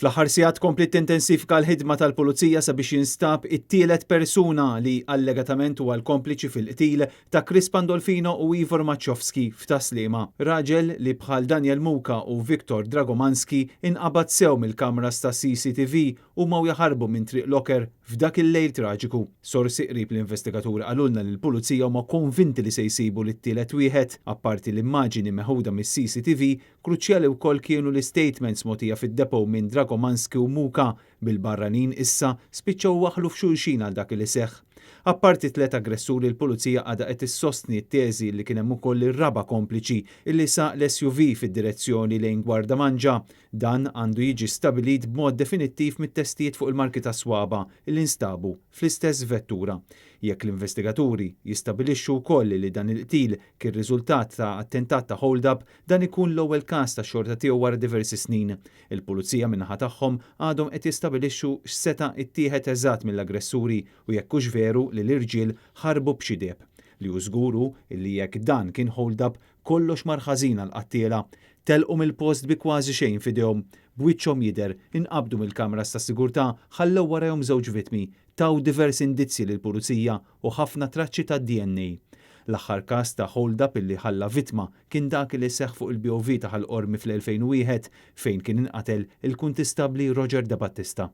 Fl-aħħar sigħat kompliet tintensifika l-ħidma tal-Pulizija sabiex jinstab it-tielet persuna li allegatament huwa l-kompliċi fil-qtil ta' Chris Pandolfino u Ivor Maciowski f'Tas-Sliema. Raġel li bħal Daniel Muka u Viktor Dragomanski inqabad sew mill-kameras ta' CCTV huma u jaħarbu minn Triq Locker f'dak il-lejl traġiku. Sorsi qrib l-investigaturi qalulna li l-Pulizija huma konvinti li se jsibu lit-tielet wieħed. Apparti l-immaġini meħuda mis-CCTV, kruċjali wkoll kienu l-istatements mogħtija fid-depot minn Dragomanski u Muka, bil-barranin issa spiċċaw iwaħħlu f'xulxin għal dak li seħħ. Apparti t-tliet aggressuri l-Pulizija għadha qed issostni t-teżi li kien hemm ukoll ir-raba' kompliċi li saq l-SUV fid-direzzjoni lejn Gwardamanġa. Dan għandu jiġi stabbilit b'mod definittiv mit-testijiet fuq il-marki tas-swaba' li nstabu fl-istess vettura. Jekk l-investigaturi jistabbilixxu wkoll li dan il-qtil kien riżultat ta' attentat ta' hold-up, dan ikun l-ewwel każ tax-xorta tiegħu wara diversi snin. Il-Pulizija min-naħa tagħhom għadhom qed jistabilixxu x'seta' ittieħed eżatt mill-aggressuri u jekk hux veru li l-irġiel ħarbu b'xi deheb. Li hu żgur hu li jekk dan kien hold-up, kollox mar ħażin għall-qattiela. Telqu mill-post bi kważi xejn f'idejhom. B'wiċċhom jidher, inqabdu mill-kameras tas-sigurtà, ħallew warajhom żewġ vittmi, taw diversi indizji lill-Pulizija u ħafna traċċi tad-DNA. L-aħħar każ ta' hold-up illi ħalla vittma kien dak li seħħ fuq il-BOV ta' Ħal Qormi fl-2001 fejn kien inqatel il-Kuntistabbli Roger Debattista.